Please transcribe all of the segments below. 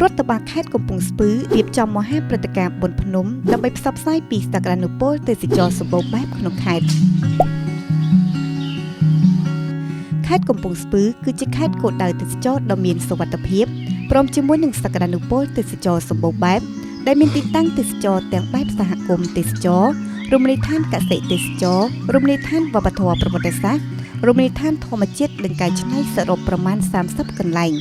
រដ្ឋបាលខេត្តកំពង់ស្ពឺរៀបចំមហាព្រឹត្តិការណ៍បុណ្យភ្នំដើម្បីផ្សព្វផ្សាយពីសក្តានុពលទេសចរណ៍សម្បូរបែបក្នុងខេត្តខេត្តកំពង់ស្ពឺគឺជាខេត្តគោលដៅទេសចរណ៍ដ៏មានសុវត្ថិភាពព្រមជាមួយនឹងសក្តានុពលទេសចរណ៍សម្បូរបែបដែលមានទីតាំងទេសចរណ៍ទាំងបែបសហគមន៍ទេសចរណ៍រមណីយដ្ឋានកសិទេសចរណ៍រមណីយដ្ឋានវប្បធម៌ប្រវត្តិសាស្ត្ររមណីយដ្ឋានធម្មជាតិនិងកែច្នៃសរុបប្រមាណ30កន្លែង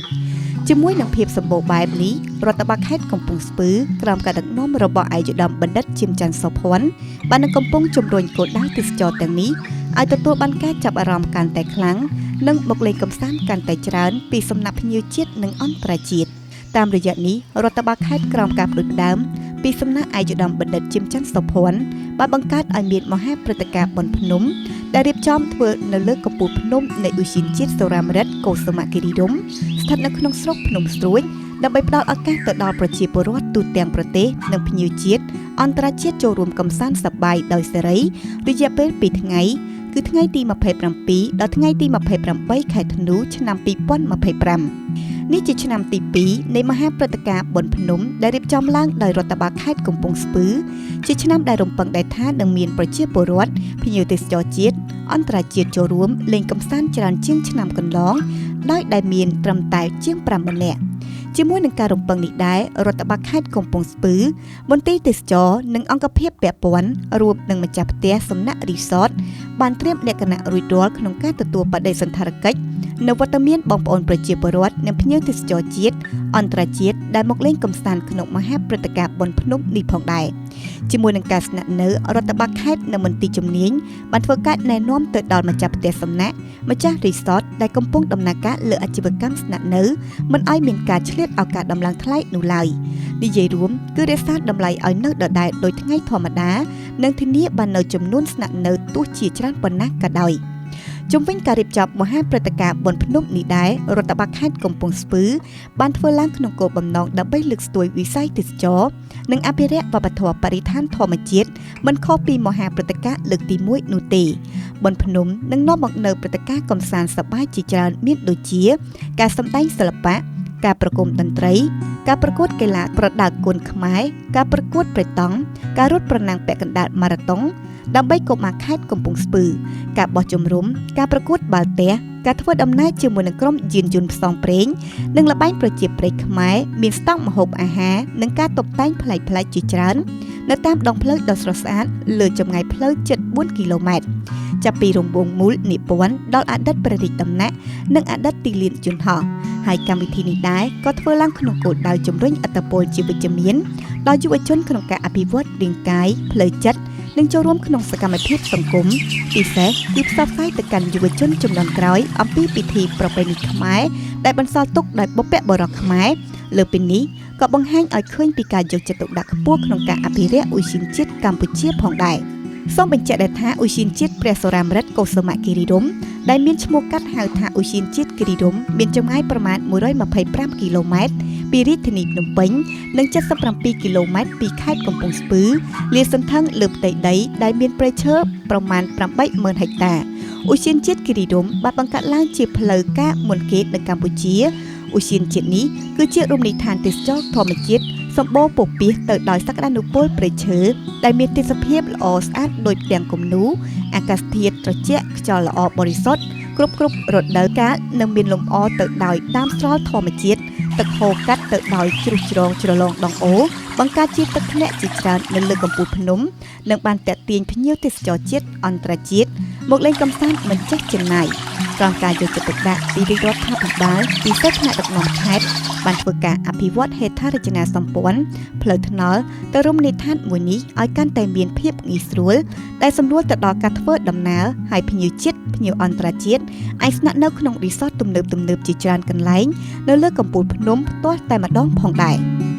ជាមួយនឹងភាពសម្បូរបែបនេះរដ្ឋបាលខេត្តកំពង់ស្ពឺក្រោមការដឹកនាំរបស់ឯកឧត្តមបណ្ឌិតជាមច័ន្ទសុភ័ណ្ឌបាននឹងកំពុងជំរុញគោលដៅទេសចរណ៍ទាំងនេះឲ្យទទួលបានការចាប់អារម្មណ៍កាន់តែខ្លាំងនិងមកលេងកម្សាន្តកាន់តែច្រើនពីសំណាក់ភ្ញៀវជាតិនិងអន្តរជាតិតាមរយៈនេះរដ្ឋបាលខេត្តក្រោមការផ្ដួចផ្ដើមពីសំណាក់ឯកឧត្តមបណ្ឌិតជាមច័ន្ទសុភ័ណ្ឌបានបង្កើតឲ្យមានមហាព្រឹត្តិការណ៍បុណ្យភ្នំដែលរៀបចំធ្វើនៅលើកំពូលភ្នំនៃឧទ្យានជាតិសុរាម្រិតកុសុមគិរីរម្យស្ថិតនៅក្នុងស្រុកភ្នំស្រួចដើម្បីផ្ដល់ឱកាសទៅដល់ប្រជាពលរដ្ឋទូទាំងប្រទេសនិងភ្ញៀវជាតិអន្តរជាតិចូលរួមកម្សាន្តសប្បាយដោយសេរីរយៈពេល2ថ្ងៃគឺថ្ងៃទី27ដល់ថ្ងៃទី28ខែធ្នូឆ្នាំ2025នេះជាឆ្នាំទី2នៃមហាព្រឹត្តិការណ៍បុណ្យភ្នំដែលរៀបចំឡើងដោយរដ្ឋបាលខេត្តកំពង់ស្ពឺជាឆ្នាំដែលរំពឹងដែរថានឹងមានប្រជាពលរដ្ឋភ្ញៀវទេសចរជាតិអន្តរជាតិចូលរួមលេងកម្សាន្តច្រើនជាងឆ្នាំកន្លងដោយដែលមានត្រឹមតែជាង50000នាក់ជាមួយនឹងការរំពឹងនេះដែររដ្ឋបាលខេត្តកំពង់ស្ពឺមន្ទីរទេសចរនិងអង្គភាពពាក់ព័ន្ធរួមនឹងម្ចាស់ផ្ទះសំណាក់រីសតបានត្រៀមលក្ខណៈរួចរាល់ក្នុងការទទួលបដិសណ្ឋារកិច្ចនៅវត្តមានបងប្អូនប្រជាពលរដ្ឋនិងភ្ញៀវទេសចរជាតិអន្តរជាតិដែលមកលេងកម្សាន្តក្នុងមហាព្រឹត្តិការណ៍បុណ្យភ្នំនេះផងដែរជាមួយនឹងការស្នាក់នៅរដ្ឋបាលខេត្តនិងមន្ទីរជំនាញបានធ្វើការណែនាំទៅដល់ម្ចាស់ផ្ទះសំណាក់ម្ចាស់រីសតដែលកំពុងដំណើរការលើអាជីវកម្មស្នាក់នៅមិនឲ្យមានការឆ្លៀតឱកាសដំឡើងថ្លៃនោះឡើយនិយាយរួមគឺរក្សាតម្លៃឲ្យនៅដដែលដោយថ្ងៃធម្មតានិងធានាបាននៅចំនួនស្នាក់នៅទោះជាច្រើនប៉ុណ្ណាក៏ដោយជុំវិញការរៀបចំមហាព្រឹត្តិការណ៍បុណ្យភ្នំនេះដែររដ្ឋបាលខេត្តកំពង់ស្ពឺបានធ្វើឡើងក្នុងគោលបំណងដើម្បីលើកស្ទួយវិស័យទេសចរណ៍និងអភិរក្សវប្បធម៌បរិស្ថានធម្មជាតិមិនខុសពីមហាព្រឹត្តិការណ៍លើកទី1នោះទេបុណ្យភ្នំនឹងនាំមកនូវព្រឹត្តិការណ៍កម្សាន្តសប្បាយជាច្រើនមានដូចជាការសម្ដែងសិល្បៈការប្រគំតន្ត្រីការប្រកួតកីឡាប្រដាល់គុនខ្មែរការប្រកួតប្រេតង់ការរត់ប្រណាំងពាក់កណ្ដាលម៉ារ៉ាតុងដើម្បីកុមារខេត្តកំពង់ស្ពឺការបោះជំរំការប្រកួតបាល់ទះការធ្វើដំណើរជាមួយនឹងក្រុមយានយន្តផ្សងព្រេងនិងល្បែងប្រជាប្រិយខ្មែរមានស្តង់ម្ហូបអាហារនិងការតុបតែងប្លែកៗជាច្រើននៅតាមដងផ្លូវដ៏ស្រស់ស្អាតលើចម្ងាយផ្លូវជិត4គីឡូម៉ែត្រចាប់ពីរង្វង់មូលនិពន្ធដល់អតីតព្រះរាជដំណាក់និងអតីតទីលានយន្តហោះហើយកម្មវិធីនេះដែរក៏ធ្វើឡើងក្នុងគោលដៅជំរុញឥទ្ធិពលជាវិជ្ជមានដល់យុវជនក្នុងការអភិវឌ្ឍរាងកាយផ្លូវចិត្តនិងចូលរួមក្នុងសកម្មភាពសង្គមពិសេសគឺផ្សព្វផ្សាយទៅកាន់យុវជនជំនាន់ក្រោយអំពីពិធីប្រពៃណីខ្មែរដែលបន្សល់ទុកដោយបុព្វបុរសខ្មែរលើពីនេះក៏បង្ហាញឲ្យឃើញពីការយកចិត្តទុកដាក់ខ្ពស់ក្នុងការអភិរក្សឧទ្យានជាតិកម្ពុជាផងដែរសូមបញ្ជាក់ដែរថាឧទ្យានជាតិព្រះសុរាម្រិតកុសុមគិរីរម្យដែលមានឈ្មោះកាត់ហៅថាឧទ្យានជាតិគិរីរម្យមានចម្ងាយប្រមាណ125គីឡូម៉ែត្រពីរាជធានីភ្នំពេញនិង77គីឡូម៉ែត្រពីខេត្តកំពង់ស្ពឺលាតសន្ធឹងលើផ្ទៃដីដែលមានព្រៃឈើប្រមាណ80000ហិកតាឧទ្យានជាតិគិរីរម្យបានបង្កើតឡើងជាផ្លូវការមុនគេនៅកម្ពុជាឧទ្យានជាតិនេះគឺជារមណីយដ្ឋានទេសចរណ៍ធម្មជាតិសម្បូរពោពេញទៅដោយសក្តានុពលព្រៃឈើដែលមានទេសភាពល្អស្អាតដូចផ្ទាំងគំនូរអាកាសធាតុត្រជាក់ខ្យល់ល្អបរិសុទ្ធគ្រប់រដូវកាលនិងមានលំអទៅដោយដើមស្រល់ធម្មជាតិទឹកហូរកាត់ទៅដោយជ្រុះជ្រងជ្រលងដងអូរបង្កើតជាទឹកធ្លាក់ជាច្រើននៅលើកំពូលភ្នំនិងបានទាក់ទាញភ្ញៀវទេសចរជាតិអន្តរជាតិមកលេងកម្សាន្តមិនចេះជិនណាយក្រោមការយកចិត្តទុកដាក់ពីរាជរដ្ឋាភិបាលពិសេសថ្នាក់ដឹកនាំខេត្តបានធ្វើការអភិវឌ្ឍហេដ្ឋារចនាសម្ព័ន្ធផ្លូវថ្នល់ទៅរមណីយដ្ឋានមួយនេះឲ្យកាន់តែមានភាពងាយស្រួលដែលសម្រួលទៅដល់ការធ្វើដំណើរហើយភ្ញៀវជាតិភ្ញៀវអន្តរជាតិអាចស្នាក់នៅក្នុងរីសតទំនើបៗជាច្រើនកន្លែងនៅលើកំពូលភ្នំផ្ទាល់តែម្ដងផងដែរ។